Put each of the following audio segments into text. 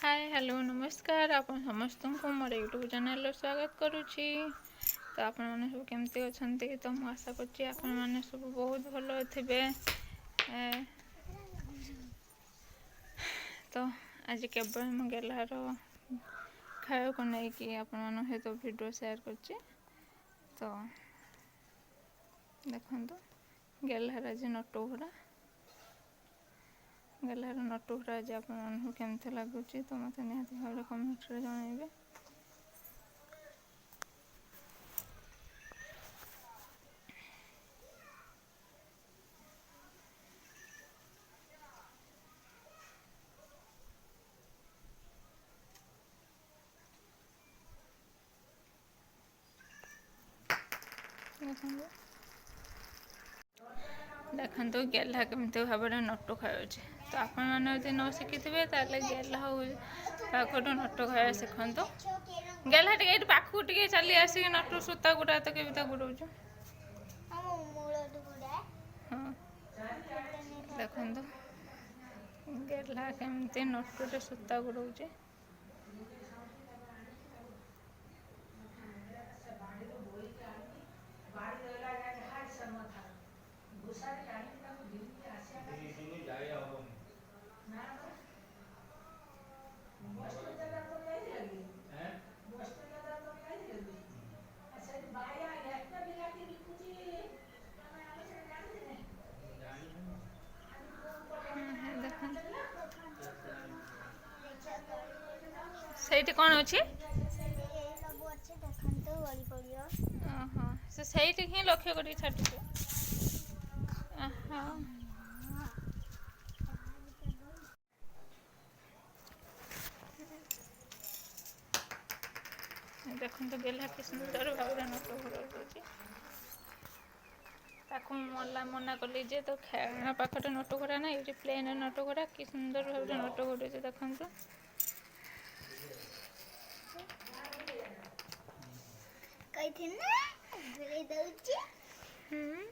ହାଏ, hello, ନମସ୍କାର। ଆପଣ ସମସ୍ତଙ୍କୁ ମୋର ୟୁଟ୍ୟୁବ୍ ଚ୍ୟାନେଲ୍ରେ ସ୍ୱାଗତ କରୁଛି। ତ ଆପଣମାନେ ସବୁ କେମିତି ଅଛନ୍ତି? ତ ମୁଁ ଆଶା କରୁଛି ଆପଣମାନେ ସବୁ ବହୁତ ଭଲ ଥିବେ। ତ ଆଜି କେବଳ ମୁଁ ଗେହ୍ଲାର ଖାଇବାକୁ ନେଇକି ଆପଣମାନଙ୍କ ସହିତ ଭିଡ଼ିଓ ସେୟାର କରୁଛି। ତ ଦେଖନ୍ତୁ, ଗେହ୍ଲାର ଆଜି ନଟୁଘୋଡ଼ା, ଗେହ୍ଲାର ନଟୁଘୋଡ଼ା ଆଜି ଆପଣମାନଙ୍କୁ କେମିତି ଲାଗୁଛି, ତ ମୋତେ ନିହାତି ଭାବରେ କମେଣ୍ଟରେ ଜଣାଇବେ। ଦେଖନ୍ତୁ, ଦେଖନ୍ତୁ, ଗେହ୍ଲା କେମିତି ଭାବରେ ନଟୁ ଖାଉଛି। ତ ଆପଣମାନେ ଯଦି ନ ଶିଖିଥିବେ, ତାହେଲେ ଗେହ୍ଲା ହଉ ପାଖଠୁ ନଟୁ ଖାଇବା ଶିଖନ୍ତୁ। ଗେହ୍ଲା, ଟିକେ ଏଇଠି ପାଖକୁ ଟିକେ ଚାଲି ଆସିକି ନଟୁ ସୂତା ଗୁଡ଼ା ତ କେମିତି ଗୁଡ଼ଉଛୁ? ହଁ, ଦେଖନ୍ତୁ, ଗେହ୍ଲା କେମିତି ନଟୁରେ ସୂତା ଗୁଡ଼ଉଛି। ଦେଖନ୍ତୁ, ସେଇଠି କ'ଣ ଅଛି? ଓହୋ, ସେ ସେଇଠି ହିଁ ଲକ୍ଷ୍ୟ କରିକି ଛାଟୁଛୁ। ହଁ, ଦେଖନ୍ତୁ, ଗେହ୍ଲା କି ସୁନ୍ଦର ଭାବରେ ନଟ ଘୋଡ଼ଉଛି। ତାକୁ ମଲା ମନା କଲି ଯେ ତୋ ଖେଳଣା ପାଖରେ ନଟୁ ଘୋଡ଼ା ନା, ଏଇଠି ପ୍ଲେନ୍ ନଟୁ ଘୋଡ଼ା। କି ସୁନ୍ଦର ଭାବରେ ନଟୁ ଘୋଡ଼ଉଛି ଦେଖନ୍ତୁ। କହିଥିଲି ନା ଘୁରେଇ ଦଉଛି। ହୁଁ।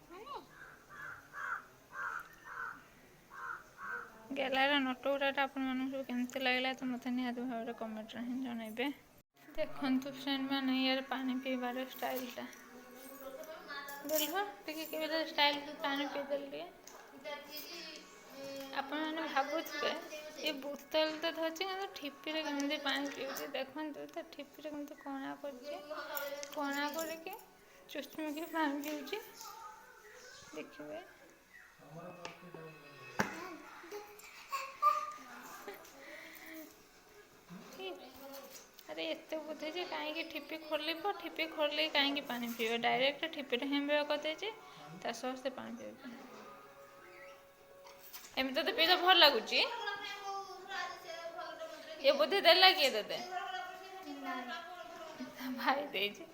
ମାନେ ଗେହ୍ଲାର ନଟୁ ଘୋଡ଼ାଟା ଆପଣମାନଙ୍କୁ ସବୁ କେମିତି ଲାଗିଲା, ତ ମୋତେ ନିହାତି ଭାବରେ କମେଣ୍ଟରେ ହିଁ ଜଣାଇବେ। ଦେଖନ୍ତୁ ଫ୍ରେଣ୍ଡ ମାନେ, ୟାର ପାଣି ପିଇବାର ଷ୍ଟାଇଲଟା ଦେଲୁ ଟିକେ, କେମିତି ଷ୍ଟାଇଲ ପାଣି ପିଇଦେଲୁ ଟିକେ। ଆପଣମାନେ ଭାବୁଥିବେ, ଏ ବୋତଲ ତ ଧରିଛି, କିନ୍ତୁ ଠିପିରେ କେମିତି ପାଣି ପିଉଛି? ଦେଖନ୍ତୁ, ତା ଠିପିରେ କେମିତି କଣା କରୁଛି, କଣା କରିକି ଚୁଚୁମିକି ପାଣି ପିଉଛି ଦେଖିବେ। ଆରେ, ଏତେ ବୁଦ୍ଧି ଯେ କାହିଁକି ଠିପି ଖୋଲିବ, ଠିପି ଖୋଲିକି କାହିଁକି ପାଣି ପିଇବ? ଡାଇରେକ୍ଟ ଠିପିରେ ହିଁ ବେୟ କରିଦେଇଛି, ତା ସହ ସେ ପାଣି ପିଇବ। ଏମିତି ତତେ ପିଇତେ ଭଲ ଲାଗୁଛି? ଏ ବୁଦ୍ଧି ଦେଲା କିଏ ତତେ? ଭାଇ ଦେଇଛି।